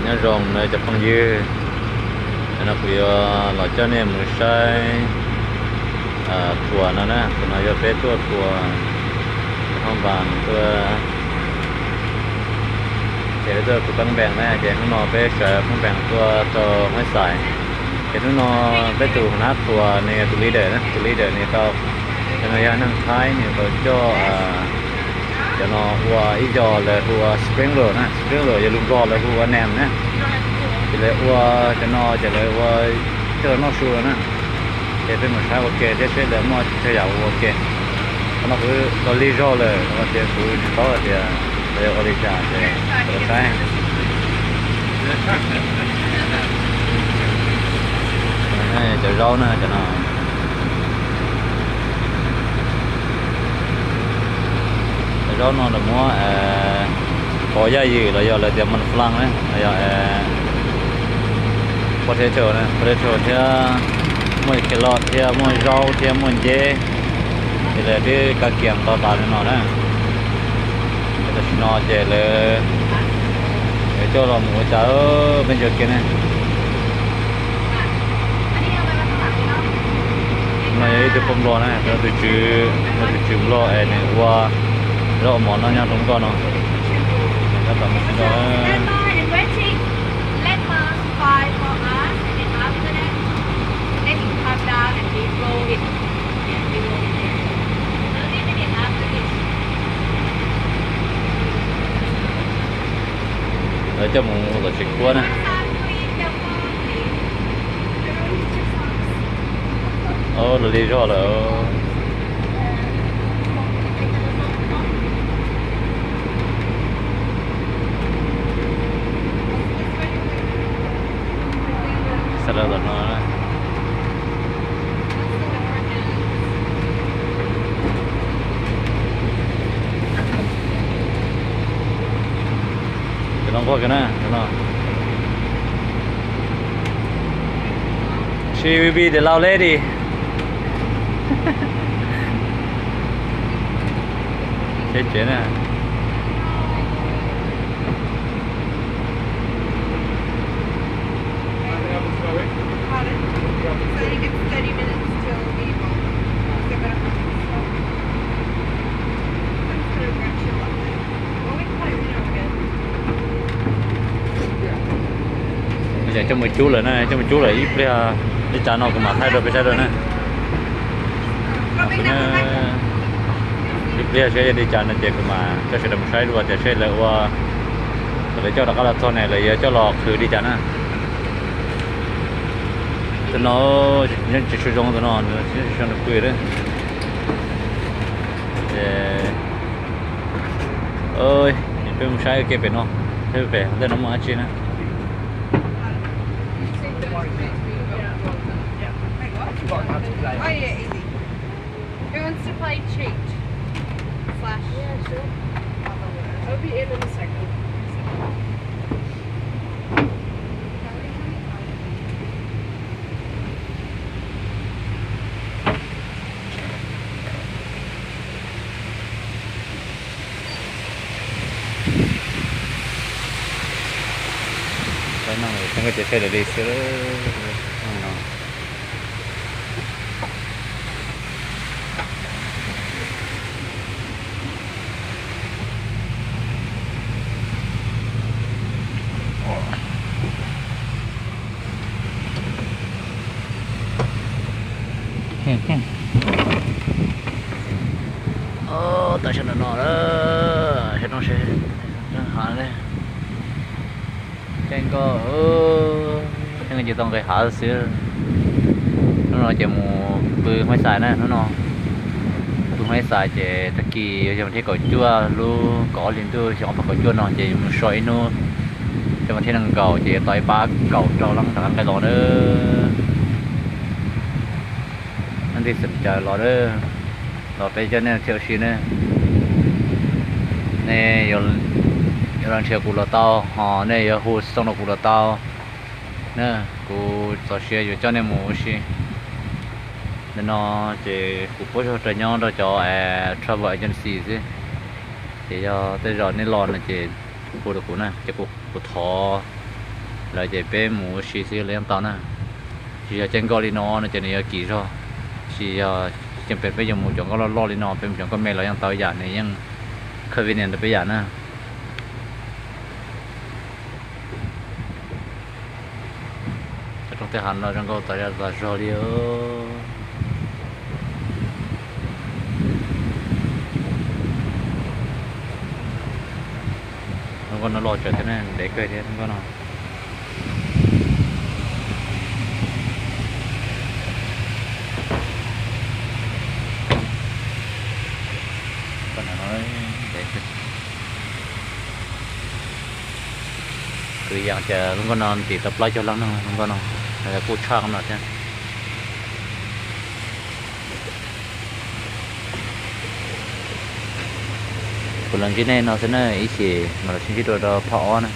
Nyob zoo nawb cov phooj ywg, no kuv yuav los coj nej mus saib thuam no na. Tus no yog peb tuaj thuam hoob npas tuaj, ces peb tuaj thuam pab npees na, ces hnub no peb sawv pab npees tuaj rau Huaib Xais. Ces hnub no peb tus hnav thuam nws tus leader na, tus leader nws tau, cov no yog neeg Thaib, nws tau coj cov no ua ib yos lawv hu ua spring roll na, spring roll yog lus Nplog lawv hu ua nem na. Ces lawv ua cov no ces lawv ua coj los noj su na. Ces peb mus saib ua ke thiab seb lawv muaj tsawg yam ua ke. Qhov no kuv los lig zog lawm no ces kuv tsis paub hais tias lawv ua li cas ces los saib. Cov zaub na, cov no, cov zaub no lawv muab pov yaj ywm los yog lawv tias mos flan na, los yog potato, potato thiab muaj carrot thiab muaj zaub thiab muaj nceb, ces lawv twb ka kiam tau tas li no na. Ces tam sim no ces lawv, lawv coj los mus ua cas, peb ntsia kiag ne. No yog ib tug poj nplog na, tus tswv, tus tswv nplog es nws ua zaub ua mov noj nyob rau nkoj no. Tab tom mus ua si nrog. Lawv coj mus tom tsev khuab na. Los lig zog lawm. Xa lawv tom no. Cov no nquag kiag na, cov no. She will be the loud lady. Seb tsev na. Coj mus cub lawm na, coj mus cub lawm ib pliag, li cas no kuv mam thaij rau peb saib dua na. Ib pliag saib yog li cas no ces kuv mam coj sawv daws mus saib dua tias seb lawv ua, thaum lawv coj rov qab los txog ne lawv yuav coj los qhwv li cas na. Tus no tsis tshua zoo, tus no tsis tshua zoo pw lawm. Peb mus saib ua ke pem no, saib pem ntej no muaj dab tsi na. Who wants to play cheat? Slash. Yeah, sure. I'll be in in a second. Tab no ces saib lawv li xwb no. Tam sim no no, seb no seb, hav ne. Ces nkoj, ces tau nqis hav xwb. Hnub no ces mus pw Huaib Xais na, hnub no pw Huaib Xais ces tag kis yog xyoo vas thib kaum cuaj lub kaum ob hlis ntuj xyoo ob phav kaum cuaj no ces yuav mus so ib hnub xyoo vas thib nees nkaum ces yuav tau ib pab kaum rau leej rov qab nqis los na. Leej twg xav caw los na, los peb coj nej thiab ua si na. Nej yuav los nrhiav kuv los tau, ho nej yuav hu xov tooj rau kuv los tau na. Kuv txaus siab yuav coj nej mus ua si. Ntawm no ces kuv pub zog raws nyob rau cov travel agency xwb. Ces yog tej zaum nej los no ces hu rau kuv na, ces kuv thov lawm ces peb mus ua si xwb los yeej tau na. Tsis yog caij nkoj li no no ces nws yuav kim zog, tsis yog, tsis peb yuav mus cov nkoj loj loj li no, peb mus cov nkoj me los yeej tau yam, nws yeej convenient rau peb yam na. Cov roob tej hav no zoo nkauj tas zog li. Lub nkoj no loj tsawv thiab, ntev kawg thiab lub nkoj no. Kwv yees ces lub nkoj no ntim tau plaub caug leej no, lub nkoj no kuj tshaj no thiab. Kuv los ntsib nej no xwb na, ib chim mam los sib ntsib dua rau phaj ob na.